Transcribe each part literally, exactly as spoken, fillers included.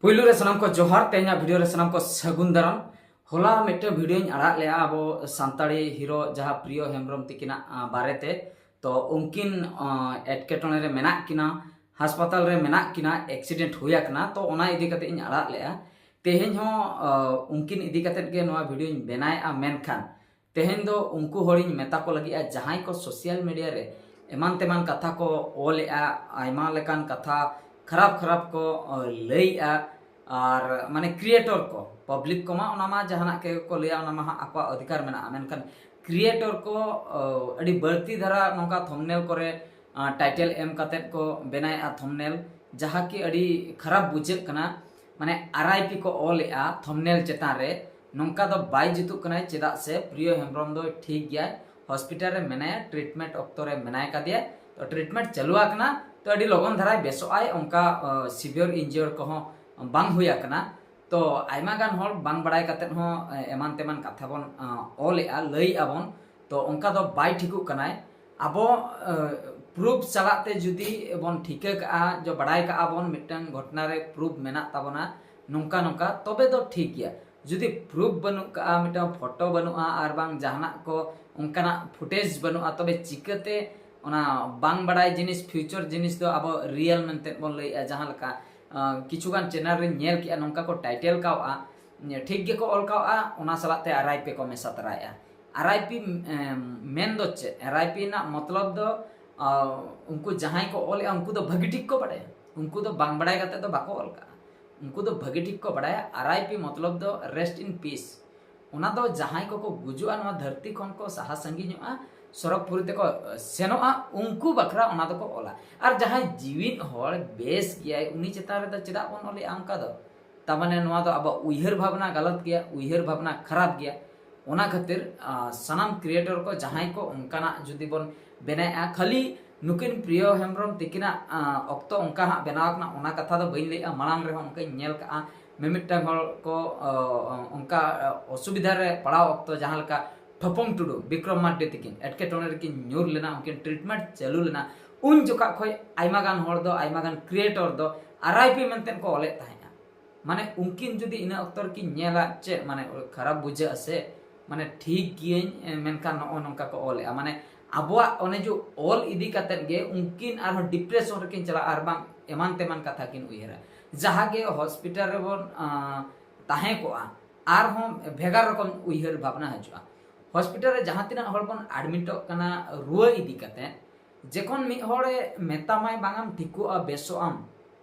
ᱯᱩᱭᱞᱩ ᱨᱮ ᱥᱟᱱᱟᱢ ᱠᱚ ᱡᱚᱦᱟᱨ, ᱛᱮᱦᱮᱧᱟᱜ ᱵᱷᱤᱰᱤᱭᱳ ᱨᱮ ᱥᱟᱱᱟᱢ ᱠᱚ ᱥᱟᱹᱜᱩᱱ ᱫᱟᱨᱟᱢ᱾ ᱦᱚᱞᱟ ᱢᱤᱫᱴᱮᱱ ᱵᱷᱤᱰᱤᱭᱳᱧ ᱟᱲᱟᱜ ᱞᱮᱜᱼᱟ ᱟᱵᱚ ᱥᱟᱱᱛᱟᱲᱤ ᱦᱤᱨᱳ ᱡᱟᱦᱟᱸ ᱯᱨᱤᱭᱚ ᱦᱮᱢᱵᱨᱚᱢ ᱛᱤᱠᱤᱱᱟᱜ, ᱟᱸ, ᱵᱟᱨᱮᱛᱮ᱾ ᱛᱚ ᱩᱱᱠᱤᱱ, ᱟᱸ, ᱮᱴᱠᱮᱴᱚᱬᱮ ᱨᱮ ᱢᱮᱱᱟᱜ ᱠᱤᱱᱟ, ᱦᱟᱥᱯᱟᱛᱟᱞ ᱨᱮ ᱢᱮᱱᱟᱜ ᱠᱤᱱᱟ, ᱮᱠᱥᱤᱰᱮᱱᱴ ᱦᱩᱭ ᱟᱠᱟᱱᱟ, ᱛᱚ ᱚᱱᱟ ᱤᱫᱤ ᱠᱟᱛᱮ ᱤᱧ ᱟᱲᱟᱜ ᱞᱮᱜᱼᱟ᱾ ᱛᱮᱦᱮᱧ ᱦᱚᱸ, ᱟᱸ, ᱩᱱᱠᱤᱱ ᱤᱫᱤ ᱠᱟᱛᱮ ᱜᱮ ᱱᱚᱣᱟ ᱵᱷᱤᱰᱤᱭᱳᱧ ᱵᱮᱱᱟᱣᱮᱜᱼᱟ, ᱢᱮᱱᱠᱷᱟᱱ ᱛᱮᱦᱮᱧ ᱫᱚ ᱩᱱᱠᱩ ᱦᱚᱲᱤᱧ ᱢᱮᱛᱟ ᱠᱚ ᱞᱟᱹᱜᱤᱫᱼᱟ, ᱡᱟᱦᱟᱸᱭ ᱠᱚ ᱥᱳᱥᱟᱞ ᱢᱤᱰᱤᱭᱟ ᱨᱮ ᱮᱢᱟᱱ ᱛᱮᱢᱟᱱ ᱠᱟᱛᱷᱟ ᱠᱚ ᱚᱞᱮᱜᱼᱟ, ᱟᱭᱢᱟ ᱞᱮᱠᱟᱱ ᱠᱟᱛᱷᱟ ᱠᱷᱟᱨᱟᱯ ᱠᱷᱟᱨᱟᱯ ᱠᱚ, ᱚ, ᱞᱟᱹᱭᱮᱜᱼᱟ᱾ ᱟᱨ ᱢᱟᱱᱮ ᱠᱨᱤᱭᱮᱴᱚᱨ ᱠᱚ, ᱯᱟᱵᱽᱞᱤᱠ ᱠᱚᱢᱟ ᱚᱱᱟ ᱢᱟ ᱡᱟᱦᱟᱱᱟᱜ ᱜᱮ ᱠᱚ ᱞᱟᱹᱭᱟ, ᱚᱱᱟ ᱢᱟ ᱦᱟᱸᱜ ᱟᱠᱚᱣᱟᱜ ᱚᱫᱷᱤᱠᱟᱨ ᱢᱮᱱᱟᱜᱼᱟ, ᱢᱮᱱᱠᱷᱟᱱ ᱠᱨᱤᱭᱮᱴᱚᱨ ᱠᱚ, ᱚ, ᱟᱹᱰᱤ ᱵᱟᱹᱲᱛᱤ ᱫᱷᱟᱨᱟ ᱱᱚᱝᱠᱟ ᱛᱷᱚᱢᱵᱽᱱᱮᱞ ᱠᱚᱨᱮ, ᱟ, ᱴᱟᱭᱴᱮᱞ ᱮᱢ ᱠᱟᱛᱮᱫ ᱠᱚ ᱵᱮᱱᱟᱣᱮᱜᱼᱟ ᱛᱷᱚᱢᱵᱽᱱᱮᱞ, ᱡᱟᱦᱟᱸ ᱠᱤ ᱟᱹᱰᱤ ᱠᱷᱟᱨᱟᱯ ᱵᱩᱡᱷᱟᱹᱜ ᱠᱟᱱᱟ᱾ ᱢᱟᱱᱮ ᱟᱨ ᱟᱭ ᱯᱤ ᱠᱚ ᱚᱞᱮᱜᱼᱟ ᱛᱷᱚᱢᱵᱽᱱᱮᱞ ᱪᱮᱛᱟᱱ ᱨᱮ, ᱱᱚᱝᱠᱟ ᱫᱚ ᱵᱟᱭ ᱡᱩᱛᱩᱜ ᱠᱟᱱᱟᱭ, ᱪᱮᱫᱟᱜ ᱥᱮ ᱯᱨᱤᱭᱚ ᱦᱮᱢᱵᱨᱚᱢ ᱫᱚ ᱴᱷᱤᱠ ᱜᱮᱭᱟᱭ, ᱦᱚᱥᱯᱤᱴᱟᱞ ᱨᱮ ᱢᱮᱱᱟᱭᱟ, ᱴᱨᱤᱴᱢᱮᱱᱴ ᱚᱠᱛᱚ ᱨᱮ ᱢᱮᱱᱟᱭ ᱠᱟᱫᱮᱭᱟ, ᱛᱚ ᱴᱨᱤᱴᱢᱮᱱᱴ ᱪᱟᱹᱞᱩ ᱟᱠᱟᱱᱟ, ᱛᱚ ᱟᱹᱰᱤ ᱞᱚᱜᱚᱱ ᱫᱷᱟᱨᱟᱭ ᱵᱮᱥᱚᱜ ᱟᱭ, ᱚᱱᱠᱟ, ᱚ, ᱥᱤᱵᱷᱤᱭᱟᱨ ᱤᱱᱡᱤᱭᱚᱨ ᱠᱚᱦᱚᱸ ᱵᱟᱝ ᱦᱩᱭ ᱟᱠᱟᱱᱟ᱾ ᱛᱚ ᱟᱭᱢᱟ ᱜᱟᱱ ᱦᱚᱲ ᱵᱟᱝ ᱵᱟᱲᱟᱭ ᱠᱟᱛᱮᱫ ᱦᱚᱸ, ᱮ, ᱮᱢᱟᱱ ᱛᱮᱢᱟᱱ ᱠᱟᱛᱷᱟ ᱵᱚᱱ, ᱟ, ᱚᱞᱮᱜᱼᱟ, ᱞᱟᱹᱭᱮᱜᱼᱟ ᱵᱚᱱ, ᱛᱚ ᱚᱱᱠᱟ ᱫᱚ ᱵᱟᱭ ᱴᱷᱤᱠᱚᱜ ᱠᱟᱱᱟᱭ᱾ ᱟᱵᱚ, ᱮ, ᱯᱨᱩᱯᱷ ᱥᱟᱞᱟᱜ ᱛᱮ ᱡᱩᱫᱤ ᱵᱚᱱ ᱴᱷᱤᱠᱟᱹ ᱠᱟᱜᱼᱟ, ᱡᱚ ᱵᱟᱲᱟᱭ ᱠᱟᱜᱼᱟ ᱵᱚᱱ ᱢᱤᱫᱴᱟᱝ ᱜᱷᱚᱴᱚᱱᱟ ᱨᱮ ᱯᱨᱩᱯᱷ ᱢᱮᱱᱟᱜ ᱛᱟᱵᱚᱱᱟ ᱱᱚᱝᱠᱟ ᱱᱚᱝᱠᱟ, ᱛᱚᱵᱮ ᱫᱚ ᱴᱷᱤᱠ ᱜᱮᱭᱟ᱾ ᱡᱩᱫᱤ ᱯᱨᱩᱯᱷ ᱵᱟᱹᱱᱩᱜ ᱠᱟᱜᱼᱟ, ᱢᱤᱫᱴᱟᱝ ᱯᱷᱳᱴᱳ ᱵᱟᱹᱱᱩᱜᱼᱟ, ᱟᱨ ᱵᱟᱝ ᱡᱟᱦᱟᱱᱟᱜ ᱠᱚ ᱚᱱᱠᱟᱱᱟᱜ ᱯᱷᱩᱴᱮᱡᱽ ᱵᱟᱹᱱᱩᱜᱼᱟ, ᱛᱚᱵᱮ ᱪᱤᱠᱟᱹᱛᱮ ᱚᱱᱟ ᱵᱟᱝ ᱵᱟᱲᱟᱭ ᱡᱤᱱᱤᱥ, ᱯᱷᱤᱭᱩᱪᱟᱨ ᱡᱤᱱᱤᱥ ᱫᱚ ᱟᱵᱚ ᱨᱤᱭᱮᱞ ᱢᱮᱱᱛᱮ ᱵᱚᱱ ᱞᱟᱹᱭᱮᱜᱼᱟ? ᱡᱟᱦᱟᱸ ᱞᱮᱠᱟ, ᱟ, ᱠᱤᱪᱷᱩᱜᱟᱱ ᱪᱮᱱᱮᱞ ᱨᱤᱧ ᱧᱮᱞ ᱠᱮᱜᱼᱟ, ᱱᱚᱝᱠᱟ ᱠᱚ ᱴᱟᱭᱴᱮᱞ ᱠᱟᱣᱜᱼᱟ, ᱴᱷᱤᱠ ᱜᱮᱠᱚ ᱚᱞ ᱠᱟᱣᱜᱼᱟ, ᱚᱱᱟ ᱥᱟᱞᱟᱜ ᱛᱮ ᱟᱨ ᱟᱭ ᱯᱤ ᱠᱚ ᱢᱮᱥᱟ ᱛᱚᱨᱟᱭᱮᱜᱼᱟ᱾ ᱟᱨ ᱟᱭ ᱯᱤ, ᱮᱢ, ᱢᱮᱱ ᱫᱚ ᱪᱮᱫ? ᱟᱨ ᱟᱭ ᱯᱤ ᱨᱮᱱᱟᱜ ᱢᱚᱛᱞᱚᱵ ᱫᱚ, ᱟ, ᱩᱱᱠᱩ ᱡᱟᱦᱟᱸᱭ ᱠᱚ ᱚᱞᱮᱜᱼᱟ, ᱩᱱᱠᱩ ᱫᱚ ᱵᱷᱟᱹᱜᱤ ᱴᱷᱤᱠ ᱠᱚ ᱵᱟᱲᱟᱭᱟ, ᱩᱱᱠᱩ ᱫᱚ ᱵᱟᱝ ᱵᱟᱲᱟᱭ ᱠᱟᱛᱮ ᱫᱚ ᱵᱟᱠᱚ ᱚᱞ ᱠᱟᱜᱼᱟ, ᱩᱱᱠᱩ ᱫᱚ ᱵᱷᱟᱹᱜᱤ ᱴᱷᱤᱠ ᱠᱚ ᱵᱟᱲᱟᱭᱟ᱾ ᱟᱨ ᱟᱭ ᱯᱤ ᱢᱚᱛᱞᱚᱵ ᱫᱚ ᱨᱮᱥᱴ ᱤᱱ ᱯᱤᱥ᱾ ᱚᱱᱟ ᱫᱚ ᱡᱟᱦᱟᱸᱭ ᱠᱚᱠᱚ ᱜᱩᱡᱩᱜᱼᱟ, ᱱᱚᱣᱟ ᱫᱷᱟᱹᱨᱛᱤ ᱠᱷᱚᱱ ᱠᱚ ᱥᱟᱦᱟ ᱥᱟᱺᱜᱤᱧᱚᱜᱼᱟ, ᱥᱚᱨᱚᱜᱽ ᱯᱩᱨᱤ ᱛᱮᱠᱚ ᱥᱮᱱᱚᱜᱼᱟ, ᱩᱱᱠᱩ ᱵᱟᱠᱷᱨᱟ ᱚᱱᱟ ᱫᱚᱠᱚ ᱚᱞᱟ᱾ ᱟᱨ ᱡᱟᱦᱟᱸᱭ ᱡᱤᱣᱤᱫ ᱦᱚᱲ ᱵᱮᱥ ᱜᱮᱭᱟᱭ, ᱩᱱᱤ ᱪᱮᱛᱟᱱ ᱨᱮᱫᱚ ᱪᱮᱫᱟᱜ ᱵᱚᱱ ᱚᱞᱮᱜᱼᱟ ᱚᱱᱠᱟ ᱫᱚ? ᱛᱟᱨ ᱢᱟᱱᱮ ᱱᱚᱣᱟ ᱫᱚ ᱟᱵᱚᱣᱟᱜ ᱩᱭᱦᱟᱹᱨ ᱵᱷᱟᱵᱽᱱᱟ ᱜᱟᱞᱟᱛ ᱜᱮᱭᱟ, ᱩᱭᱦᱟᱹᱨ ᱵᱷᱟᱵᱽᱱᱟ ᱠᱷᱟᱨᱟᱯ ᱜᱮᱭᱟ᱾ ᱚᱱᱟ ᱠᱷᱟᱹᱛᱤᱨ, ᱟ, ᱥᱟᱱᱟᱢ ᱠᱨᱤᱭᱮᱴᱚᱨ ᱠᱚ ᱡᱟᱦᱟᱸᱭ ᱠᱚ ᱚᱱᱠᱟᱱᱟᱜ ᱡᱩᱫᱤ ᱵᱚᱱ ᱵᱮᱱᱟᱣᱮᱜᱼᱟ, ᱠᱷᱟᱹᱞᱤ ᱱᱩᱠᱤᱱ ᱯᱨᱤᱭᱚ ᱦᱮᱢᱵᱨᱚᱢ ᱛᱤᱠᱤᱱᱟᱜ, ᱟ, ᱚᱠᱛᱚ ᱚᱱᱠᱟ ᱦᱟᱸᱜ ᱵᱮᱱᱟᱣ ᱟᱠᱟᱱᱟ, ᱚᱱᱟ ᱠᱟᱛᱷᱟ ᱫᱚ ᱵᱟᱹᱧ ᱞᱟᱹᱭᱮᱜᱼᱟ᱾ ᱢᱟᱲᱟᱝ ᱨᱮᱦᱚᱸ ᱚᱱᱠᱟᱧ ᱧᱮᱞ ᱠᱟᱜᱼᱟ, ᱢᱤᱢᱤᱫᱴᱟᱝ ᱦᱚᱲ ᱠᱚ, ᱟ, ᱚᱱᱠᱟ, ᱟ, ᱚᱥᱩᱵᱤᱫᱷᱟ ᱨᱮ ᱯᱟᱲᱟᱣ ᱚᱠᱛᱚ ᱡᱟᱦᱟᱸ ᱞᱮᱠᱟ ᱴᱷᱚᱯᱚᱝ ᱴᱩᱰᱩ, ᱵᱤᱠᱨᱚᱢ ᱢᱟᱨᱰᱤ ᱛᱤᱠᱤᱱ ᱮᱴᱠᱮᱴᱚᱬᱮ ᱨᱮᱠᱤᱱ ᱧᱩᱨ ᱞᱮᱱᱟ, ᱩᱱᱠᱤᱱ ᱴᱨᱤᱴᱢᱮᱱᱴ ᱪᱟᱹᱞᱩ ᱞᱮᱱᱟ, ᱩᱱ ᱡᱚᱠᱷᱟᱜ ᱠᱷᱚᱱ ᱟᱭᱢᱟ ᱜᱟᱱ ᱦᱚᱲ ᱫᱚ, ᱟᱭᱢᱟ ᱜᱟᱱ ᱠᱨᱤᱭᱮᱴᱚᱨ ᱫᱚ ᱟᱨ ᱟᱭ ᱯᱤ ᱢᱮᱱᱛᱮ ᱠᱚ ᱚᱞᱮᱫ ᱛᱟᱦᱮᱸᱫᱼᱟ᱾ ᱢᱟᱱᱮ ᱩᱱᱠᱤᱱ ᱡᱩᱫᱤ ᱤᱱᱟᱹ ᱚᱠᱛᱚ ᱨᱮᱠᱤᱱ ᱧᱮᱞᱟ, ᱪᱮᱫ ᱢᱟᱱᱮ ᱠᱷᱟᱨᱟᱯ ᱵᱩᱡᱷᱟᱹᱜᱼᱟ ᱥᱮ? ᱢᱟᱱᱮ ᱴᱷᱤᱠ ᱜᱤᱭᱟᱹᱧ, ᱮ, ᱢᱮᱱᱠᱷᱟᱱ ᱱᱚᱜᱼᱚ ᱱᱚᱝᱠᱟ ᱠᱚ ᱚᱞᱮᱜᱼᱟ᱾ ᱢᱟᱱᱮ ᱟᱵᱚᱣᱟᱜ ᱚᱱᱮ ᱡᱮ ᱚᱞ ᱤᱫᱤ ᱠᱟᱛᱮᱫ ᱜᱮ ᱩᱱᱠᱤᱱ ᱟᱨᱦᱚᱸ ᱰᱤᱯᱨᱮᱥᱚᱱ ᱨᱮᱠᱤᱱ ᱪᱟᱞᱟᱜᱼᱟ, ᱟᱨ ᱵᱟᱝ ᱮᱢᱟᱱ ᱛᱮᱢᱟᱱ ᱠᱟᱛᱷᱟ ᱠᱤᱱ ᱩᱭᱦᱟᱹᱨᱟ᱾ ᱡᱟᱦᱟᱸ ᱜᱮ ᱦᱚᱥᱯᱤᱴᱟᱞ ᱨᱮᱵᱚᱱ, ᱟ, ᱛᱟᱦᱮᱸ ᱠᱚᱜᱼᱟ, ᱟᱨᱦᱚᱸ ᱵᱷᱮᱜᱟᱨ ᱨᱚᱠᱚᱢ ᱩᱭᱦᱟᱹᱨ ᱵᱷᱟᱵᱽᱱᱟ ᱦᱤᱡᱩᱜᱼᱟ᱾ ᱦᱚᱥᱯᱤᱴᱟᱞ ᱨᱮ ᱡᱟᱦᱟᱸ ᱛᱤᱱᱟᱹᱜ ᱦᱚᱲ ᱵᱚᱱ ᱮᱰᱢᱤᱴᱚᱜ ᱠᱟᱱᱟ ᱨᱩᱣᱟᱹ ᱤᱫᱤ ᱠᱟᱛᱮᱫ, ᱡᱚᱠᱷᱚᱱ ᱢᱤᱫ ᱦᱚᱲᱮ ᱢᱮᱛᱟᱢᱟᱭ, "ᱵᱟᱝ, ᱟᱢ ᱴᱷᱤᱠᱚᱜᱼᱟ, ᱵᱮᱥᱚᱜ ᱟᱢ,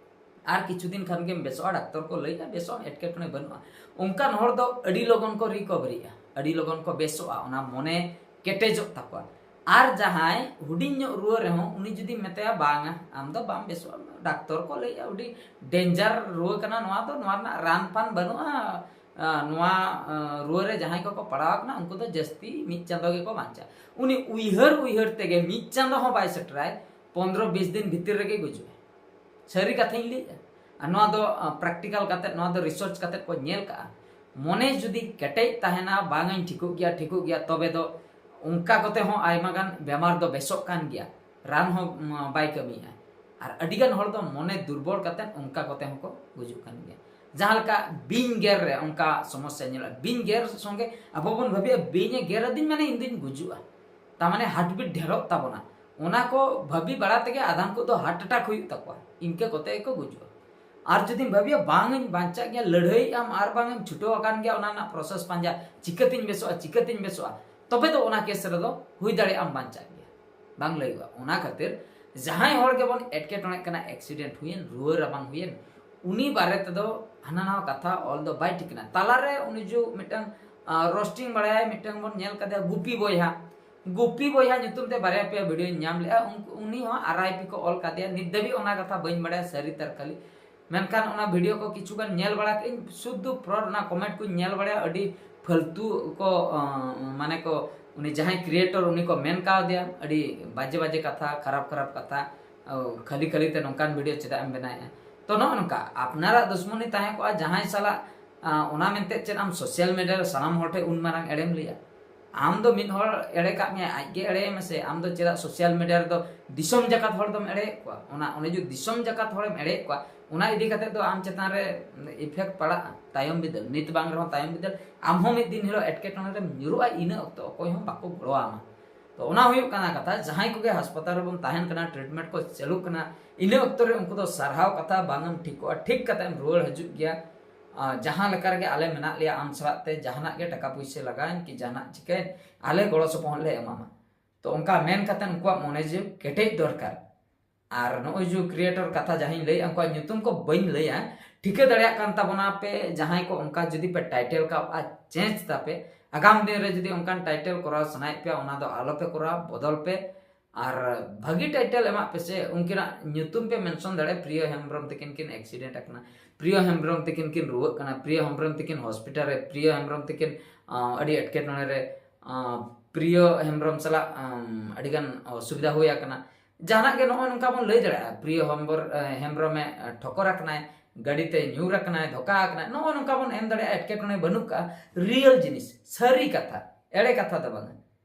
ᱟᱨ ᱠᱤᱪᱷᱩ ᱫᱤᱱ ᱠᱷᱟᱱ ᱜᱮᱢ ᱵᱮᱥᱚᱜᱼᱟ, ᱰᱟᱠᱛᱚᱨ ᱠᱚ ᱞᱟᱹᱭᱮᱜᱼᱟ, ᱵᱮᱥᱚᱜ ᱟᱢ, ᱮᱴᱠᱮᱴᱚᱬᱮ ᱵᱟᱹᱱᱩᱜᱼᱟ", ᱚᱱᱠᱟᱱ ᱦᱚᱲ ᱫᱚ ᱟᱹᱰᱤ ᱞᱚᱜᱚᱱ ᱠᱚ ᱨᱤᱠᱚᱵᱷᱟᱨᱤᱜᱼᱟ, ᱟᱹᱰᱤ ᱞᱚᱜᱚᱱ ᱠᱚ ᱵᱮᱥᱚᱜᱼᱟ, ᱚᱱᱟ ᱢᱚᱱᱮ ᱠᱮᱴᱮᱡᱚᱜ ᱛᱟᱠᱚᱣᱟ᱾ ᱟᱨ ᱡᱟᱦᱟᱸᱭ ᱦᱩᱰᱤᱧ ᱧᱚᱜ ᱨᱩᱣᱟᱹ ᱨᱮᱦᱚᱸ ᱩᱱᱤ ᱡᱩᱫᱤᱢ ᱢᱮᱛᱟᱭᱟ, "ᱵᱟᱝᱟ, ᱟᱢ ᱫᱚ ᱵᱟᱢ ᱵᱮᱥᱚᱜᱼᱟ, ᱰᱟᱠᱛᱚᱨ ᱠᱚ ᱞᱟᱹᱭᱮᱜᱼᱟ, ᱟᱹᱰᱤ ᱰᱮᱧᱡᱟᱨ ᱨᱩᱣᱟᱹ ᱠᱟᱱᱟ ᱱᱚᱣᱟ ᱫᱚ, ᱱᱚᱣᱟ ᱨᱮᱱᱟᱜ ᱨᱟᱱ ᱯᱷᱟᱱ ᱵᱟᱹᱱᱩᱜᱼᱟ, ᱟ, ᱱᱚᱣᱟ, ᱟ, ᱨᱩᱣᱟᱹ ᱨᱮ ᱡᱟᱦᱟᱸᱭ ᱠᱚᱠᱚ ᱯᱟᱲᱟᱣ ᱟᱠᱟᱱᱟ ᱩᱱᱠᱩ ᱫᱚ ᱡᱟᱹᱥᱛᱤ ᱢᱤᱫ ᱪᱟᱸᱫᱚ ᱜᱮᱠᱚ ᱵᱟᱧᱪᱟᱜᱼᱟ", ᱩᱱᱤ ᱩᱭᱦᱟᱹᱨ ᱩᱭᱦᱟᱹᱨ ᱛᱮᱜᱮ ᱢᱤᱫ ᱪᱟᱸᱫᱚ ᱦᱚᱸ ᱵᱟᱭ ᱥᱮᱴᱮᱨᱟᱭ, ᱯᱚᱱᱫᱽᱨᱚ ᱵᱤᱥ ᱫᱤᱱ ᱵᱷᱤᱛᱤᱨ ᱨᱮᱜᱮ ᱜᱩᱡᱩᱜᱼᱟᱭ᱾ ᱥᱟᱹᱨᱤ ᱠᱟᱛᱷᱟᱧ ᱞᱟᱹᱭᱮᱜᱼᱟ᱾ ᱟᱨ ᱱᱚᱣᱟ ᱫᱚ, ᱟ, ᱯᱨᱮᱠᱴᱤᱠᱟᱞ ᱠᱟᱛᱮᱫ, ᱱᱚᱣᱟ ᱫᱚ ᱨᱤᱥᱟᱨᱪ ᱠᱟᱛᱮᱫ ᱠᱚ ᱧᱮᱞ ᱠᱟᱜᱼᱟ᱾ ᱢᱚᱱᱮ ᱡᱩᱫᱤ ᱠᱮᱴᱮᱡ ᱛᱟᱦᱮᱱᱟ, "ᱵᱟᱝᱟᱹᱧ ᱴᱷᱤᱠᱚᱜ ᱜᱮᱭᱟ, ᱴᱷᱤᱠᱚᱜ ᱜᱮᱭᱟ", ᱛᱚᱵᱮ ᱫᱚ ᱚᱱᱠᱟ ᱠᱚᱛᱮ ᱦᱚᱸ ᱟᱭᱢᱟ ᱜᱟᱱ ᱵᱮᱢᱟᱨ ᱫᱚ ᱵᱮᱥᱚᱜ ᱠᱟᱱ ᱜᱮᱭᱟ, ᱨᱟᱱ ᱦᱚᱸ, ᱩᱢ, ᱵᱟᱭ ᱠᱟᱹᱢᱤᱭᱮᱜᱼᱟ᱾ ᱟᱨ ᱟᱹᱰᱤᱜᱟᱱ ᱦᱚᱲ ᱫᱚ ᱢᱚᱱᱮ ᱫᱩᱨᱵᱚᱞ ᱠᱟᱛᱮᱫ ᱚᱱᱠᱟ ᱠᱚᱛᱮ ᱦᱚᱸᱠᱚ ᱜᱩᱡᱩᱜ ᱠᱟᱱ ᱜᱮᱭᱟ᱾ ᱡᱟᱦᱟᱸ ᱞᱮᱠᱟ ᱵᱤᱧ ᱜᱮᱨ ᱨᱮ ᱚᱱᱠᱟ ᱥᱚᱢᱚᱥᱥᱟ ᱧᱮᱞᱚᱜᱼᱟ, ᱵᱤᱧ ᱜᱮᱨ ᱥᱚᱸᱜᱮ ᱟᱵᱚ ᱵᱚᱱ ᱵᱷᱟᱹᱵᱤᱭᱟ, "ᱵᱤᱧ ᱮ ᱜᱮᱨ ᱟᱹᱫᱤᱧ ᱢᱟᱱᱮ ᱤᱧ ᱫᱩᱧ ᱜᱩᱡᱩᱜᱼᱟ", ᱛᱟᱨ ᱢᱟᱱᱮ ᱦᱟᱨᱴᱵᱤᱴ ᱰᱷᱮᱨᱚᱜ ᱛᱟᱵᱚᱱᱟ᱾ ᱚᱱᱟ ᱠᱚ ᱵᱷᱟᱹᱵᱤ ᱵᱟᱲᱟ ᱛᱮᱜᱮ ᱟᱫᱷᱟᱱ ᱠᱚᱫᱚ ᱦᱟᱨᱴ ᱮᱴᱟᱠ ᱦᱩᱭᱩᱜ ᱛᱟᱠᱚᱣᱟ, ᱤᱱᱠᱟᱹ ᱠᱚᱛᱮ ᱜᱮᱠᱚ ᱜᱩᱡᱩᱜᱼᱟ᱾ ᱟᱨ ᱡᱩᱫᱤᱢ ᱵᱷᱟᱹᱵᱤᱭᱟ, "ᱵᱟᱝ ᱤᱧ ᱵᱟᱧᱪᱟᱜ ᱜᱮᱭᱟ", ᱞᱟᱹᱲᱦᱟᱹᱭᱮᱜ ᱟᱢ ᱟᱨ ᱵᱟᱝ ᱮᱢ ᱪᱷᱩᱴᱟᱹᱣ ᱟᱠᱟᱱ ᱜᱮᱭᱟ ᱚᱱᱟ ᱨᱮᱱᱟᱜ ᱯᱨᱚᱥᱮᱥ ᱯᱟᱸᱡᱟ, "ᱪᱤᱠᱟᱹᱛᱤᱧ ᱵᱮᱥᱚᱜᱼᱟ, ᱪᱤᱠᱟᱹᱛᱤᱧ ᱵᱮᱥᱚᱜᱼᱟ?", ᱛᱚᱵᱮ ᱫᱚ ᱚᱱᱟ ᱠᱮᱥ ᱨᱮᱫᱚ ᱦᱩᱭ ᱫᱟᱲᱮᱭᱟᱜᱼᱟ ᱟᱢ ᱵᱟᱧᱪᱟᱜ ᱜᱮᱭᱟ, ᱵᱟᱝ ᱞᱟᱹᱭᱚᱜᱼᱟ᱾ ᱚᱱᱟ ᱠᱷᱟᱹᱛᱤᱨ ᱡᱟᱦᱟᱸᱭ ᱦᱚᱲ ᱜᱮᱵᱚᱱ ᱮᱴᱠᱮᱴᱚᱬᱮᱜ ᱠᱟᱱᱟ, ᱮᱠᱥᱤᱰᱮᱱᱴ ᱦᱩᱭᱮᱱ, ᱨᱩᱣᱟᱹ ᱨᱟᱵᱟᱝ ᱦᱩᱭᱮᱱ, ᱩᱱᱤ ᱵᱟᱨᱮ ᱛᱮᱫᱚ ᱦᱟᱱᱟ ᱱᱟᱣᱟ ᱠᱟᱛᱷᱟ ᱚᱞ ᱫᱚ ᱵᱟᱭ ᱴᱷᱤᱠᱟᱹᱱᱟ᱾ ᱛᱟᱞᱟᱨᱮ ᱩᱱᱤ ᱡᱩ ᱢᱤᱫᱴᱟᱝ, ᱟ, ᱨᱳᱥᱴᱤᱝ ᱵᱟᱲᱟᱭᱟᱭ, ᱢᱤᱫᱴᱟᱝ ᱵᱚᱱ ᱧᱮᱞ ᱠᱟᱫᱮᱭᱟ ᱜᱩᱯᱤ ᱵᱚᱭᱦᱟ, ᱜᱩᱯᱤ ᱵᱚᱭᱦᱟ ᱧᱩᱛᱩᱢ ᱛᱮ ᱵᱟᱨᱭᱟ ᱯᱮᱭᱟ ᱵᱷᱤᱰᱤᱭᱳᱧ ᱧᱟᱢ ᱞᱮᱜᱼᱟ, ᱩᱱᱠᱩ, ᱩᱱᱤ ᱦᱚᱸ ᱟᱨ ᱟᱭ ᱯᱤ ᱠᱚ ᱚᱞ ᱠᱟᱫᱮᱭᱟ᱾ ᱱᱤᱛ ᱫᱷᱟᱹᱵᱤᱡ ᱚᱱᱟ ᱠᱟᱛᱷᱟ ᱵᱟᱹᱧ ᱵᱟᱲᱟᱭᱟ ᱥᱟᱹᱨᱤ ᱛᱟᱨ ᱠᱷᱟᱹᱞᱤ, ᱢᱮᱱᱠᱷᱟᱱ ᱚᱱᱟ ᱵᱷᱤᱰᱤᱭᱳ ᱠᱚ ᱠᱤᱪᱷᱩ ᱜᱟᱱ ᱧᱮᱞ ᱵᱟᱲᱟ ᱠᱮᱫᱟᱹᱧ, ᱥᱩᱫᱷᱩ ᱯᱷᱨᱚᱰ ᱚᱱᱟ ᱠᱚᱢᱮᱱᱴ ᱠᱚᱧ ᱧᱮᱞ ᱵᱟᱲᱟᱭᱟ, ᱟᱹᱰᱤ ᱯᱷᱟᱹᱞᱛᱩ ᱠᱚ, ᱟᱸ, ᱢᱟᱱᱮ ᱠᱚ, ᱩᱱᱤ ᱡᱟᱦᱟᱸᱭ ᱠᱨᱤᱭᱮᱴᱚᱨ ᱩᱱᱤ ᱠᱚ ᱢᱮᱱ ᱠᱟᱣᱫᱮᱭᱟ ᱟᱹᱰᱤ ᱵᱟᱡᱮ ᱵᱟᱡᱮ ᱠᱟᱛᱷᱟ, ᱠᱷᱟᱨᱟᱯ ᱠᱷᱟᱨᱟᱯ ᱠᱟᱛᱷᱟ, ᱚ, ᱠᱷᱟᱹᱞᱤ ᱠᱷᱟᱹᱞᱤ ᱛᱮ ᱱᱚᱝᱠᱟᱱ ᱵᱷᱤᱰᱤᱭᱳ ᱪᱮᱫᱟᱜ ᱮᱢ ᱵᱮᱱᱟᱣᱮᱫᱼᱟ? ᱛᱚ ᱱᱚᱜᱼᱚ ᱱᱚᱝᱠᱟ ᱟᱯᱱᱟᱨᱟᱜ ᱫᱩᱥᱢᱚᱱᱤ ᱛᱟᱦᱮᱸ ᱠᱚᱜᱼᱟ ᱡᱟᱦᱟᱸᱭ ᱥᱟᱞᱟᱜ, ᱟᱸ, ᱚᱱᱟ ᱢᱮᱱᱛᱮ ᱪᱮᱫ ᱟᱢ ᱥᱳᱥᱟᱞ ᱢᱤᱰᱤᱭᱟ ᱨᱮ ᱥᱟᱱᱟᱢ ᱦᱚᱲ ᱴᱷᱮᱱ ᱩᱱ ᱢᱟᱨᱟᱝ ᱮᱲᱮᱢ ᱞᱟᱹᱭᱟ? ᱟᱢ ᱫᱚ ᱢᱤᱫ ᱦᱚᱲ ᱮᱲᱮ ᱠᱟᱜ ᱢᱮᱭᱟ, ᱟᱡ ᱜᱮ ᱮᱲᱮᱭᱮ ᱢᱮᱥᱮ᱾ ᱟᱢ ᱫᱚ ᱪᱮᱫᱟᱜ ᱥᱳᱥᱟᱞ ᱢᱤᱰᱤᱭᱟ ᱨᱮᱫᱚ ᱫᱤᱥᱚᱢ ᱡᱟᱠᱟᱛ ᱦᱚᱲ ᱫᱚᱢ ᱮᱲᱮᱭᱮᱫ ᱠᱚᱣᱟ? ᱚᱱᱟ, ᱚᱱᱮ ᱡᱩᱫᱤ ᱫᱤᱥᱚᱢ ᱡᱟᱠᱟᱛ ᱦᱚᱲᱮᱢ ᱮᱲᱮᱭᱮᱫ ᱠᱚᱣᱟ, ᱚᱱᱟ ᱤᱫᱤ ᱠᱟᱛᱮ ᱫᱚ ᱟᱢ ᱪᱮᱛᱟᱱ ᱨᱮ ᱤᱯᱷᱮᱠᱴ ᱯᱟᱲᱟᱜᱼᱟ ᱛᱟᱭᱚᱢ ᱵᱤᱫᱟᱹᱞ᱾ ᱱᱤᱛ ᱵᱟᱝ ᱨᱮᱦᱚᱸ ᱛᱟᱭᱚᱢ ᱵᱤᱫᱟᱹᱞ ᱟᱢ ᱦᱚᱸ ᱢᱤᱫ ᱫᱤᱱ ᱦᱤᱞᱳᱜ ᱮᱴᱠᱮᱴᱚᱬᱮ ᱨᱮᱢ ᱧᱩᱨᱩᱜᱼᱟ, ᱤᱱᱟᱹ ᱚᱠᱛᱚ ᱚᱠᱚᱭ ᱦᱚᱸ ᱵᱟᱠᱚ ᱜᱚᱲᱚ ᱟᱢᱟ᱾ ᱛᱚ ᱚᱱᱟ ᱦᱩᱭᱩᱜ ᱠᱟᱱᱟ ᱠᱟᱛᱷᱟ, ᱡᱟᱦᱟᱸᱭ ᱠᱚᱜᱮ ᱦᱟᱥᱯᱟᱛᱟᱞ ᱨᱮᱵᱚᱱ ᱛᱟᱦᱮᱱ ᱠᱟᱱᱟ, ᱴᱨᱤᱴᱢᱮᱱᱴ ᱠᱚ ᱪᱟᱹᱞᱩᱜ ᱠᱟᱱᱟ, ᱤᱱᱟᱹ ᱚᱠᱛᱚ ᱨᱮ ᱩᱱᱠᱩ ᱫᱚ ᱥᱟᱨᱦᱟᱣ ᱠᱟᱛᱷᱟ ᱵᱟᱝ ᱮᱢ ᱴᱷᱤᱠᱚᱜᱼᱟ, ᱴᱷᱤᱠ ᱠᱟᱛᱮ ᱮᱢ ᱨᱩᱣᱟᱹᱲ ᱦᱤᱡᱩᱜ ᱜᱮᱭᱟ᱾ ᱟᱨ ᱡᱟᱦᱟᱸ ᱞᱮᱠᱟ ᱨᱮᱜᱮ ᱟᱞᱮ ᱢᱮᱱᱟᱜ ᱞᱮᱭᱟ ᱟᱢ ᱥᱟᱞᱟᱜ ᱛᱮ, ᱡᱟᱦᱟᱱᱟᱜ ᱜᱮ ᱴᱟᱠᱟ ᱯᱩᱭᱥᱟᱹ ᱞᱟᱜᱟᱣᱮᱱ ᱠᱤ ᱡᱟᱦᱟᱱᱟᱜ ᱪᱤᱠᱟᱹᱭᱮᱱ, ᱟᱞᱮ ᱜᱚᱲᱚ ᱥᱚᱯᱚᱦᱚᱫ ᱞᱮ ᱮᱢᱟᱢᱟ᱾ ᱛᱚ ᱚᱱᱠᱟ ᱢᱮᱱ ᱠᱟᱛᱮ ᱩᱱᱠᱩᱣᱟᱜ ᱢᱚᱱᱮ ᱡᱤᱣᱤ ᱠᱮᱴᱮᱡ ᱫᱚᱨᱠᱟᱨ᱾ ᱟᱨ ᱱᱚᱜᱼᱚᱭ ᱡᱮ ᱠᱨᱤᱭᱮᱴᱚᱨ ᱠᱟᱛᱷᱟ ᱡᱟᱦᱟᱸᱧ ᱞᱟᱹᱭᱮᱫᱼᱟ, ᱩᱱᱠᱩᱣᱟᱜ ᱧᱩᱛᱩᱢ ᱠᱚ ᱵᱟᱹᱧ ᱞᱟᱹᱭᱟ, ᱴᱷᱤᱠᱟᱹ ᱫᱟᱲᱮᱭᱟᱜ ᱠᱟᱱ ᱛᱟᱵᱚᱱᱟ ᱯᱮ ᱡᱟᱦᱟᱸᱭ ᱠᱚ ᱚᱱᱠᱟ ᱡᱩᱫᱤ ᱯᱮ ᱴᱟᱭᱴᱮᱞ ᱠᱟᱜᱼᱟ, ᱪᱮᱧᱡᱽ ᱛᱟᱯᱮ᱾ ᱟᱜᱟᱢ ᱫᱤᱱ ᱨᱮ ᱡᱩᱫᱤ ᱚᱱᱠᱟᱱ ᱴᱟᱭᱴᱮᱞ ᱠᱚᱨᱟᱣ ᱥᱟᱱᱟᱭᱮᱫ ᱯᱮᱭᱟ, ᱚᱱᱟ ᱫᱚ ᱟᱞᱚ ᱯᱮ ᱠᱚᱨᱟᱣᱟ, ᱵᱚᱫᱚᱞ ᱯᱮ᱾ ᱟᱨ ᱵᱷᱟᱹᱜᱤ ᱴᱟᱭᱴᱮᱞ ᱮᱢᱟᱜ ᱯᱮᱥᱮ, ᱩᱱᱠᱤᱱᱟᱜ ᱧᱩᱛᱩᱢ ᱯᱮ ᱢᱮᱱᱥᱚᱱ ᱫᱟᱲᱮᱭᱟᱜᱼᱟ, ᱯᱨᱤᱭᱚ ᱦᱮᱢᱵᱨᱚᱢ ᱛᱟᱹᱠᱤᱱ ᱠᱤᱱ ᱮᱠᱥᱤᱰᱮᱱᱴ ᱟᱠᱟᱱᱟ, ᱯᱨᱤᱭᱚ ᱦᱮᱢᱵᱨᱚᱢ ᱛᱟᱹᱠᱤᱱ ᱠᱤᱱ ᱨᱩᱣᱟᱹᱜ ᱠᱟᱱᱟ, ᱯᱨᱤᱭᱚ ᱦᱮᱢᱵᱨᱚᱢ ᱛᱟᱹᱠᱤᱱ ᱦᱚᱥᱯᱤᱴᱟᱞ ᱨᱮ, ᱯᱨᱤᱭᱚ ᱦᱮᱢᱵᱨᱚᱢ ᱛᱟᱹᱠᱤᱱ ᱟᱸ, ᱟᱹᱰᱤ ᱮᱴᱠᱮᱴᱚᱬᱮ ᱨᱮ, ᱟᱸ, ᱯᱨᱤᱭᱚ ᱦᱮᱢᱵᱨᱚᱢ ᱥᱟᱞᱟᱜ ᱟᱸ, ᱟᱹᱰᱤᱜᱟᱱ ᱚᱥᱩᱵᱤᱫᱷᱟ ᱦᱩᱭ ᱟᱠᱟᱱᱟ᱾ ᱡᱟᱦᱟᱱᱟᱜ ᱜᱮ ᱱᱚᱜᱼᱚᱭ ᱱᱚᱝᱠᱟ ᱵᱚᱱ ᱞᱟᱹᱭ ᱫᱟᱲᱮᱭᱟᱜᱼᱟ, ᱯᱨᱤᱭᱚ ᱦᱮᱢᱵᱨᱚ- ᱮ, ᱦᱮᱢᱵᱨᱚᱢᱮ ᱴᱷᱚᱠᱚᱨ ᱟᱠᱟᱱᱟᱭ, ᱜᱟᱹᱰᱤ ᱛᱮ ᱧᱩᱨ ᱟᱠᱟᱱᱟᱭ, ᱫᱷᱚᱠᱟ ᱟᱠᱟᱱᱟᱭ, ᱱᱚᱜᱼᱚᱭ ᱱᱚᱝᱠᱟ ᱵᱚᱱ ᱮᱢ ᱫᱟᱲᱮᱭᱟᱜᱼᱟ, ᱮᱴᱠᱮᱴᱚᱬᱮ ᱵᱟᱹᱱᱩᱜ ᱠᱟᱜᱼᱟ, ᱨᱤᱭᱮᱞ ᱡᱤᱱᱤᱥ, ᱥᱟᱹᱨᱤ ᱠᱟᱛᱷᱟ, ᱮᱲᱮ ᱠᱟᱛᱷᱟ ᱫᱚ ᱵᱟᱝᱟ᱾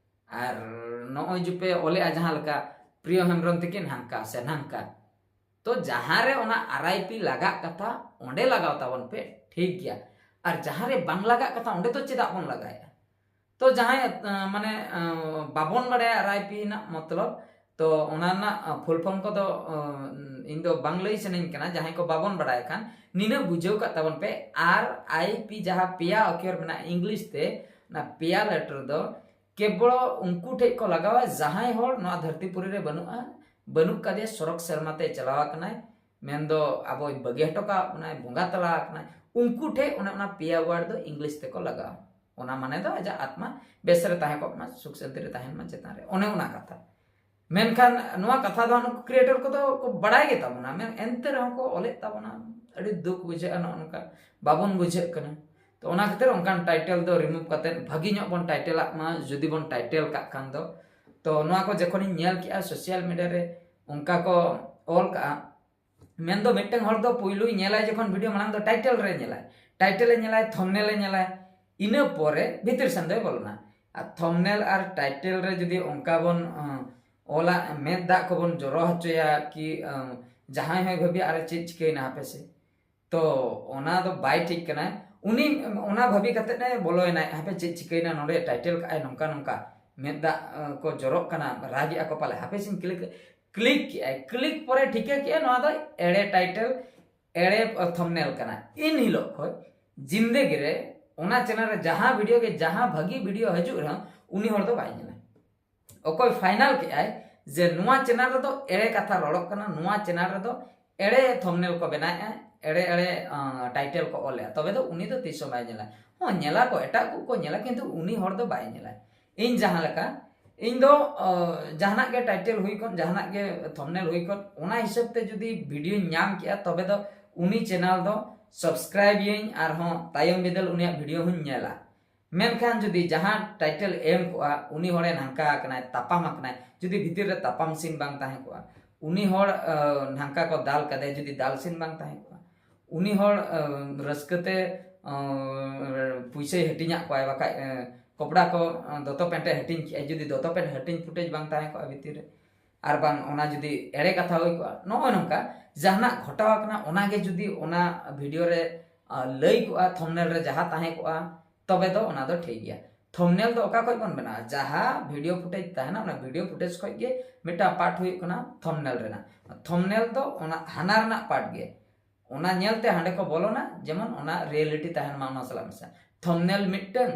ᱟᱨ ᱱᱚᱜᱼᱚᱭ ᱡᱮᱯᱮ ᱚᱞᱮᱜᱼᱟ ᱡᱟᱦᱟᱸ ᱞᱮᱠᱟ ᱯᱨᱤᱭᱚ ᱦᱮᱢᱵᱨᱚᱢ ᱛᱤᱠᱤᱱ ᱦᱟᱱᱠᱟ ᱥᱮ ᱱᱟᱝᱠᱟ, ᱛᱚ ᱡᱟᱦᱟᱸ ᱨᱮ ᱚᱱᱟ ᱟᱨ ᱟᱭ ᱯᱤ ᱞᱟᱜᱟᱜ ᱠᱟᱛᱷᱟ ᱚᱸᱰᱮ ᱞᱟᱜᱟᱣ ᱛᱟᱵᱚᱱ ᱯᱮ, ᱴᱷᱤᱠ ᱜᱮᱭᱟ᱾ ᱟᱨ ᱡᱟᱦᱟᱸ ᱨᱮ ᱵᱟᱝ ᱞᱟᱜᱟᱜ ᱠᱟᱛᱷᱟ ᱚᱸᱰᱮ ᱫᱚ ᱪᱮᱫᱟᱜ ᱵᱚᱱ ᱞᱟᱜᱟᱭᱮᱜᱼᱟ? ᱛᱚ ᱡᱟᱦᱟᱸᱭ ᱟᱸ, ᱢᱟᱱᱮ ᱟᱸ, ᱵᱟᱵᱚᱱ ᱵᱟᱲᱟᱭᱟ ᱟᱨ ᱟᱭ ᱯᱤ ᱨᱮᱱᱟᱜ ᱢᱚᱛᱞᱚᱵ, ᱛᱚ ᱚᱱᱟ ᱨᱮᱱᱟᱜ ᱟᱸ, ᱯᱷᱩᱞ ᱯᱷᱚᱨᱢ ᱠᱚᱫᱚ ᱟᱸ, ᱤᱧ ᱫᱚ ᱵᱟᱝ ᱞᱟᱹᱭ ᱥᱟᱱᱟᱧ ᱠᱟᱱᱟ᱾ ᱡᱟᱦᱟᱸᱭ ᱠᱚ ᱵᱟᱵᱚᱱ ᱵᱟᱲᱟᱭ ᱠᱷᱟᱱ ᱱᱤᱱᱟᱹᱜ ᱵᱩᱡᱷᱟᱹᱣ ᱠᱟᱜ ᱛᱟᱵᱚᱱ ᱯᱮ, ᱟᱨ ᱟᱭ ᱯᱤ ᱡᱟᱦᱟᱸ ᱯᱮᱭᱟ ᱚᱠᱷᱚᱨ ᱢᱮᱱᱟᱜᱼᱟ ᱤᱝᱞᱤᱥ ᱛᱮ, ᱚᱱᱟ ᱯᱮᱭᱟ ᱞᱮᱴᱟᱨ ᱫᱚ ᱠᱮᱵᱚᱞ ᱩᱱᱠᱩ ᱴᱷᱮᱡ ᱠᱚ ᱞᱟᱜᱟᱣᱟ ᱡᱟᱦᱟᱸᱭ ᱦᱚᱲ ᱱᱚᱣᱟ ᱫᱷᱟᱹᱨᱛᱤ ᱯᱩᱨᱤ ᱨᱮ ᱵᱟᱹᱱᱩᱜᱼᱟ, ᱵᱟᱹᱱᱩᱜ ᱠᱟᱫᱮᱭᱟ, ᱥᱚᱨᱚᱠ ᱥᱮᱨᱢᱟ ᱛᱮ ᱪᱟᱞᱟᱣ ᱟᱠᱟᱱᱟᱭ, ᱢᱮᱱᱫᱚ ᱟᱵᱚᱭ ᱵᱟᱹᱜᱤ ᱦᱚᱴᱚ ᱠᱟᱜ ᱵᱚᱱᱟᱭ, ᱵᱚᱸᱜᱟ ᱛᱟᱞᱟ ᱟᱠᱟᱱᱟᱭ, ᱩᱱᱠᱩ ᱴᱷᱮᱡ ᱚᱱᱮ ᱚᱱᱟ ᱯᱮᱭᱟ ᱣᱟᱨᱰ ᱫᱚ ᱤᱝᱞᱤᱥ ᱛᱮᱠᱚ ᱞᱟᱜᱟᱣᱟ᱾ ᱚᱱᱟ ᱢᱟᱱᱮ ᱫᱚ ᱟᱡᱟᱜ ᱟᱛᱢᱟ ᱵᱮᱥ ᱨᱮ ᱛᱟᱦᱮᱸ ᱠᱚᱜ ᱢᱟ, ᱥᱩᱠ ᱥᱟᱱᱛᱤ ᱨᱮ ᱛᱟᱦᱮᱱ ᱢᱟ ᱪᱮᱛᱟᱱ ᱨᱮ, ᱚᱱᱮ ᱚᱱᱟ ᱠᱟᱛᱷᱟ᱾ ᱢᱮᱱᱠᱷᱟᱱ ᱱᱚᱣᱟ ᱠᱟᱛᱷᱟ ᱫᱚ ᱱᱩᱠᱩ ᱠᱨᱤᱭᱮᱴᱚᱨ ᱠᱚᱫᱚ ᱠᱚ ᱵᱟᱲᱟᱭ ᱜᱮ ᱛᱟᱵᱚᱱᱟ, ᱢᱮᱱ ᱮᱱᱛᱮ ᱨᱮᱦᱚᱸ ᱠᱚ ᱚᱞᱮᱫ ᱛᱟᱵᱚᱱᱟ᱾ ᱟᱹᱰᱤ ᱫᱩᱠ ᱵᱩᱡᱷᱟᱹᱜᱼᱟ ᱱᱚᱜᱼᱚ ᱱᱚᱝᱠᱟ, ᱵᱟᱵᱚᱱ ᱵᱩᱡᱷᱟᱹᱜ ᱠᱟᱱᱟ᱾ ᱛᱚ ᱚᱱᱟ ᱠᱷᱟᱹᱛᱤᱨ ᱚᱱᱠᱟᱱ ᱴᱟᱭᱴᱮᱞ ᱫᱚ ᱨᱤᱢᱩᱵᱷ ᱠᱟᱛᱮᱫ ᱵᱷᱟᱹᱜᱤ ᱧᱚᱜ ᱵᱚᱱ ᱴᱟᱭᱴᱮᱞᱟᱜ ᱢᱟ, ᱡᱩᱫᱤ ᱵᱚᱱ ᱴᱟᱭᱴᱮᱞ ᱠᱟᱜ ᱠᱷᱟᱱ ᱫᱚ᱾ ᱛᱚ ᱱᱚᱣᱟ ᱠᱚ ᱡᱚᱠᱷᱚᱱᱤᱧ ᱧᱮᱞ ᱠᱮᱜᱼᱟ ᱥᱳᱥᱟᱞ ᱢᱤᱰᱤᱭᱟ ᱨᱮ ᱚᱱᱠᱟ ᱠᱚ ᱚᱞ ᱠᱟᱜᱼᱟ, ᱢᱮᱱᱫᱚ ᱢᱤᱫᱴᱟᱝ ᱦᱚᱲ ᱫᱚ ᱯᱩᱭᱞᱩᱭ ᱧᱮᱞᱟᱭ ᱡᱚᱠᱷᱚᱱ ᱵᱷᱤᱰᱤᱭᱳ ᱢᱟᱲᱟᱝ ᱫᱚ ᱴᱟᱭᱴᱮᱞ ᱨᱮ ᱧᱮᱞᱟᱭ, ᱴᱟᱭᱴᱮᱞ ᱮ ᱧᱮᱞᱟᱭ, ᱛᱷᱟᱢᱵᱱᱮᱞ ᱮ ᱧᱮᱞᱟᱭ, ᱤᱱᱟᱹ ᱯᱚᱨᱮ ᱵᱷᱤᱛᱤᱨ ᱥᱮᱱ ᱫᱚᱭ ᱵᱚᱞᱚᱱᱟ᱾ ᱟᱨ ᱛᱷᱚᱢᱵᱱᱮᱞ ᱟᱨ ᱴᱟᱭᱴᱮᱞ ᱨᱮ ᱡᱩᱫᱤ ᱚᱱᱠᱟ ᱵᱚᱱ ᱚᱞᱟ, ᱢᱮᱫ ᱫᱟᱜ ᱠᱚᱵᱚᱱ ᱡᱚᱨᱚ ᱦᱚᱪᱚᱭᱟ ᱠᱤ ᱡᱟᱦᱟᱸᱭ ᱦᱚᱸᱭ ᱵᱷᱟᱹᱵᱤᱭᱟ ᱟᱨᱮ ᱪᱮᱫ ᱪᱤᱠᱟᱹᱭᱮᱱᱟ ᱦᱟᱯᱮ ᱥᱮ, ᱛᱚ ᱚᱱᱟ ᱫᱚ ᱵᱟᱭ ᱴᱷᱤᱠ ᱠᱟᱱᱟ᱾ ᱩᱱᱤ ᱚᱱᱟ ᱵᱷᱟᱹᱵᱤ ᱠᱟᱛᱮᱫ ᱮ ᱵᱚᱞᱚᱭᱮᱱᱟᱭ, ᱦᱟᱯᱮ ᱪᱮᱫ ᱪᱤᱠᱟᱹᱭᱮᱱᱟ, ᱱᱚᱰᱮ ᱴᱟᱭᱴᱮᱞ ᱠᱟᱜᱼᱟᱭ ᱱᱚᱝᱠᱟ ᱱᱚᱝᱠᱟ, ᱢᱮᱫ ᱫᱟᱜ ᱠᱚ ᱡᱚᱨᱚᱜ ᱠᱟᱱᱟ, ᱨᱟᱜᱮᱜᱼᱟ ᱠᱚ ᱯᱟᱞᱮ, ᱦᱟᱯᱮ ᱥᱮᱧ ᱠᱞᱤᱠ ᱠᱞᱤᱠ ᱠᱮᱜᱼᱟᱭ᱾ ᱠᱞᱤᱠ ᱯᱚᱨᱮ ᱴᱷᱤᱠᱟᱹ ᱠᱮᱜᱼᱟᱭ ᱱᱚᱣᱟ ᱫᱚ ᱮᱲᱮ ᱴᱟᱭᱴᱮᱞ, ᱮᱲᱮ ᱛᱷᱚᱢᱵᱱᱮᱞ ᱠᱟᱱᱟ᱾ ᱤᱱ ᱦᱤᱞᱳᱜ ᱠᱷᱚᱱ ᱡᱤᱱᱫᱮᱜᱤ ᱨᱮ ᱚᱱᱟ ᱪᱮᱱᱮᱞ ᱨᱮ ᱡᱟᱦᱟᱸ ᱵᱷᱤᱰᱤᱭᱳ ᱜᱮ, ᱡᱟᱦᱟᱸ ᱵᱷᱟᱹᱜᱤ ᱵᱷᱤᱰᱤᱭᱳ ᱦᱤᱡᱩᱜ ᱨᱮᱦᱚᱸ ᱩᱱᱤ ᱦᱚᱲ ᱫᱚ ᱵᱟᱭ ᱧᱮᱞᱟ᱾ ᱚᱠᱚᱭ ᱯᱷᱟᱭᱱᱟᱞ ᱠᱮᱜᱼᱟᱭ ᱡᱮ ᱱᱚᱣᱟ ᱪᱮᱱᱮᱞ ᱨᱮᱫᱚ ᱮᱲᱮ ᱠᱟᱛᱷᱟ ᱨᱚᱲᱚᱜ ᱠᱟᱱᱟ, ᱱᱚᱣᱟ ᱪᱮᱱᱮᱞ ᱨᱮᱫᱚ ᱮᱲᱮ ᱛᱷᱚᱢᱵᱱᱮᱞ ᱠᱚ ᱵᱮᱱᱟᱣᱮᱫᱼᱟ, ᱮᱲᱮ ᱮᱲᱮ ᱴᱟᱭᱴᱮᱞ ᱠᱚ ᱚᱞᱮᱜᱼᱟ, ᱛᱚᱵᱮ ᱫᱚ ᱩᱱᱤ ᱫᱚ ᱛᱤᱥ ᱦᱚᱸ ᱵᱟᱭ ᱧᱮᱞᱟ᱾ ᱦᱚᱸ, ᱧᱮᱞᱟ ᱠᱚ, ᱮᱴᱟᱜ ᱠᱚ ᱠᱚ ᱧᱮᱞᱟ, ᱠᱤᱱᱛᱩ ᱩᱱᱤ ᱦᱚᱲ ᱫᱚ ᱵᱟᱭ ᱧᱮᱞᱟ᱾ ᱤᱧ ᱡᱟᱦᱟᱸ ᱞᱮᱠᱟ, ᱤᱧ ᱫᱚ ᱡᱟᱦᱟᱱᱟᱜ ᱜᱮ ᱴᱟᱭᱴᱮᱞ ᱦᱩᱭ ᱠᱚᱜ, ᱡᱟᱦᱟᱱᱟᱜ ᱜᱮ ᱛᱷᱚᱢᱵᱱᱮᱞ ᱦᱩᱭ ᱠᱚᱜ, ᱚᱱᱟ ᱦᱤᱥᱟᱹᱵ ᱛᱮ ᱡᱩᱫᱤ ᱵᱷᱤᱰᱤᱭᱳᱧ ᱧᱟᱢ ᱠᱮᱜᱼᱟ, ᱛᱚᱵᱮ ᱫᱚ ᱩᱱᱤ ᱪᱮᱱᱮᱞ ᱫᱚ ᱥᱟᱵᱥᱠᱨᱟᱭᱤᱵ ᱤᱭᱟᱹᱧ, ᱟᱨᱦᱚᱸ ᱛᱟᱭᱚᱢ ᱵᱤᱫᱟᱹᱞ ᱩᱱᱤᱭᱟᱜ ᱵᱷᱤᱰᱤᱭᱳ ᱦᱚᱸᱧ ᱧᱮᱞᱟ᱾ ᱢᱮᱱᱠᱷᱟᱱ ᱡᱩᱫᱤ ᱡᱟᱦᱟᱸ ᱴᱟᱭᱴᱮᱞ ᱮᱢ ᱠᱚᱜᱼᱟ, ᱩᱱᱤ ᱦᱚᱲᱮ ᱱᱷᱟᱝᱠᱟ ᱟᱠᱟᱱᱟᱭ, ᱛᱟᱯᱟᱢ ᱟᱠᱟᱱᱟᱭ, ᱡᱩᱫᱤ ᱵᱷᱤᱛᱤᱨ ᱨᱮ ᱛᱟᱯᱟᱢ ᱥᱤᱱ ᱵᱟᱝ ᱛᱟᱦᱮᱸ ᱠᱚᱜᱼᱟ, ᱩᱱᱤ ᱦᱚᱲ ᱱᱷᱟᱝᱠᱟ ᱠᱚ ᱫᱟᱞ ᱠᱟᱫᱮᱭᱟ, ᱡᱩᱫᱤ ᱫᱟᱞ ᱥᱤᱱ ᱵᱟᱝ ᱛᱟᱦᱮᱸ ᱠᱚᱜᱼᱟ, ᱩᱱᱤ ᱦᱚᱲ ᱨᱟᱹᱥᱠᱟᱹᱛᱮ ᱯᱩᱭᱥᱟᱹᱭ ᱦᱟᱹᱴᱤᱧᱟᱜ ᱠᱚᱣᱟᱭ, ᱵᱟᱠᱷᱟᱡ ᱠᱚᱯᱲᱟ ᱠᱚ, ᱫᱚᱛᱚ ᱯᱮᱱᱴᱮ ᱦᱟᱹᱴᱤᱧ ᱠᱮᱜᱼᱟᱭ, ᱡᱩᱫᱤ ᱫᱚᱛᱚ ᱯᱮᱱᱴ ᱦᱟᱹᱴᱤᱧ ᱯᱷᱩᱴᱮᱡᱽ ᱵᱟᱝ ᱛᱟᱦᱮᱸ ᱠᱚᱜᱼᱟ ᱵᱷᱤᱛᱤᱨ ᱨᱮ, ᱟᱨ ᱵᱟᱝ ᱚᱱᱟ ᱡᱩᱫᱤ ᱮᱲᱮ ᱠᱟᱛᱷᱟ ᱦᱩᱭ ᱠᱚᱜᱼᱟ, ᱱᱚᱜᱼᱚᱭ ᱱᱚᱝᱠᱟ ᱡᱟᱦᱟᱱᱟᱜ ᱜᱷᱚᱴᱟᱣ ᱟᱠᱟᱱᱟ, ᱚᱱᱟᱜᱮ ᱡᱩᱫᱤ ᱚᱱᱟ ᱵᱷᱤᱰᱤᱭᱳ ᱨᱮ ᱞᱟᱹᱭ ᱠᱚᱜᱼᱟ, ᱛᱷᱚᱢᱵᱱᱮᱞ ᱨᱮ ᱡᱟᱦᱟᱸ ᱛᱟᱦᱮᱸ ᱠᱚᱜᱼᱟ, ᱛᱚᱵᱮ ᱫᱚ ᱚᱱᱟ ᱫᱚ ᱴᱷᱤᱠ ᱜᱮᱭᱟ᱾ ᱛᱷᱚᱢᱵᱱᱮᱞ ᱫᱚ ᱚᱠᱟ ᱠᱷᱚᱡ ᱵᱚᱱ ᱵᱮᱱᱟᱣᱟ? ᱡᱟᱦᱟᱸ ᱵᱷᱤᱰᱤᱭᱳ ᱯᱷᱩᱴᱮᱡᱽ ᱛᱟᱦᱮᱱᱟ, ᱚᱱᱟ ᱵᱷᱤᱰᱤᱭᱳ ᱯᱷᱩᱴᱮᱡᱽ ᱠᱷᱚᱡ ᱜᱮ ᱢᱤᱫᱴᱟᱝ ᱯᱟᱨᱴ ᱦᱩᱭᱩᱜ ᱠᱟᱱᱟ ᱛᱷᱚᱢᱵᱱᱮᱞ ᱨᱮᱱᱟᱜ᱾ ᱛᱷᱚᱢᱵᱱᱮᱞ ᱫᱚ ᱚᱱᱟ ᱦᱟᱱᱟ ᱨᱮᱱᱟᱜ ᱯᱟᱨᱴ ᱜᱮ, ᱚᱱᱟ ᱧᱮᱞᱛᱮ ᱦᱟᱸᱰᱮ ᱠᱚ ᱵᱚᱞᱚᱱᱟ, ᱡᱮᱢᱚᱱ ᱚᱱᱟ ᱨᱤᱭᱮᱞᱤᱴᱤ ᱛᱟᱦᱮᱱ ᱢᱟ ᱚᱱᱟ ᱥᱟᱞᱟᱜ ᱢᱮᱥᱟ᱾ ᱛᱷᱚᱢᱵᱱᱮᱞ ᱢᱤᱫᱴᱟᱝ,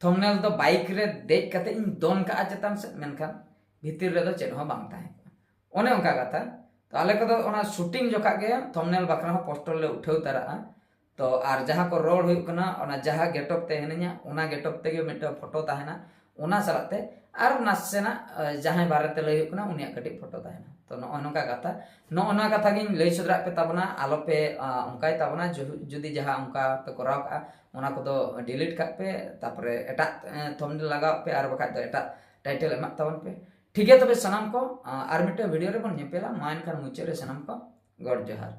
ᱛᱷᱚᱢᱵᱱᱮᱞ ᱫᱚ ᱵᱟᱭᱤᱠ ᱨᱮ ᱫᱮᱡ ᱠᱟᱛᱮ ᱤᱧ ᱫᱚᱱ ᱠᱟᱜᱼᱟ ᱪᱮᱛᱟᱱ ᱥᱮᱫ, ᱢᱮᱱᱠᱷᱟᱱ ᱵᱷᱤᱛᱤᱨ ᱨᱮᱫᱚ ᱪᱮᱫ ᱦᱚᱸ ᱵᱟᱝ ᱛᱟᱦᱮᱸ ᱠᱚᱜᱼᱟ᱾ ᱚᱱᱮ ᱚᱱᱠᱟ ᱠᱟᱛᱷᱟ᱾ ᱛᱚ ᱟᱞᱮ ᱠᱚᱫᱚ ᱚᱱᱟ ᱥᱩᱴᱤᱝ ᱡᱚᱠᱷᱟᱜ ᱜᱮ ᱛᱷᱚᱢᱵᱱᱮᱞ ᱵᱟᱠᱷᱨᱟ ᱦᱚᱸ ᱯᱳᱥᱴᱟᱨ ᱞᱮ ᱩᱴᱷᱟᱹᱣ ᱛᱟᱨᱟᱜᱼᱟ᱾ ᱛᱚ ᱟᱨ ᱡᱟᱦᱟᱸ ᱠᱚ ᱨᱚᱲ ᱦᱩᱭᱩᱜ ᱠᱟᱱᱟ, ᱚᱱᱟ ᱡᱟᱦᱟᱸ ᱜᱮᱴᱚᱯ ᱛᱮ ᱦᱤᱱᱟᱹᱧᱟ, ᱚᱱᱟ ᱜᱮᱴᱚᱯ ᱛᱮᱜᱮ ᱢᱤᱫᱴᱟᱝ ᱯᱷᱳᱴᱳ ᱛᱟᱦᱮᱱᱟ, ᱚᱱᱟ ᱥᱟᱞᱟᱜ ᱛᱮ ᱟᱨ ᱱᱟᱥᱮᱱᱟᱜ ᱡᱟᱦᱟᱸᱭ ᱵᱟᱨᱮᱛᱮ ᱞᱟᱹᱭ ᱦᱩᱭᱩᱜ ᱠᱟᱱᱟ, ᱩᱱᱤᱭᱟᱜ ᱠᱟᱹᱴᱤᱡ ᱯᱷᱳᱴᱳ ᱛᱟᱦᱮᱱᱟ᱾ ᱛᱚ ᱱᱚᱜᱼᱚᱭ ᱱᱚᱝᱠᱟ ᱠᱟᱛᱷᱟ, ᱱᱚᱜᱼᱚ ᱱᱚᱣᱟ ᱠᱟᱛᱷᱟ ᱜᱤᱧ ᱞᱟᱹᱭ ᱥᱚᱫᱚᱨᱟᱜ ᱯᱮ ᱛᱟᱵᱚᱱᱟ, ᱟᱞᱚᱯᱮ ᱚᱱᱠᱟᱭ ᱛᱟᱵᱚᱱᱟ᱾ ᱡᱩᱫᱤ ᱡᱟᱦᱟᱸ ᱚᱱᱠᱟ ᱯᱮ ᱠᱚᱨᱟᱣ ᱠᱟᱜᱼᱟ, ᱚᱱᱟ ᱠᱚᱫᱚ ᱰᱤᱞᱤᱴ ᱠᱟᱜ ᱯᱮ, ᱛᱟᱨᱯᱚᱨᱮ ᱮᱴᱟᱜ ᱛᱷᱚᱢᱵᱱᱮᱞ ᱞᱟᱜᱟᱣ ᱯᱮ, ᱟᱨ ᱵᱟᱠᱷᱟᱡ ᱫᱚ ᱮᱴᱟᱜ ᱴᱟᱭᱴᱮᱞ ᱮᱢᱟᱜ ᱛᱟᱵᱚᱱ ᱯᱮ᱾ ᱴᱷᱤᱠ ᱜᱮᱭᱟ, ᱛᱚᱵᱮ ᱥᱟᱱᱟᱢ ᱠᱚ ᱟᱨ ᱢᱤᱫᱴᱮᱱ ᱵᱷᱤᱰᱤᱭᱳ ᱨᱮᱵᱚᱱ ᱧᱮᱯᱮᱞᱟ᱾ ᱢᱟ ᱮᱱᱠᱷᱟᱱ ᱢᱩᱪᱟᱹᱫ ᱨᱮ ᱥᱟᱱᱟᱢ ᱠᱚ ᱜᱚᱰ ᱡᱚᱦᱟᱨ᱾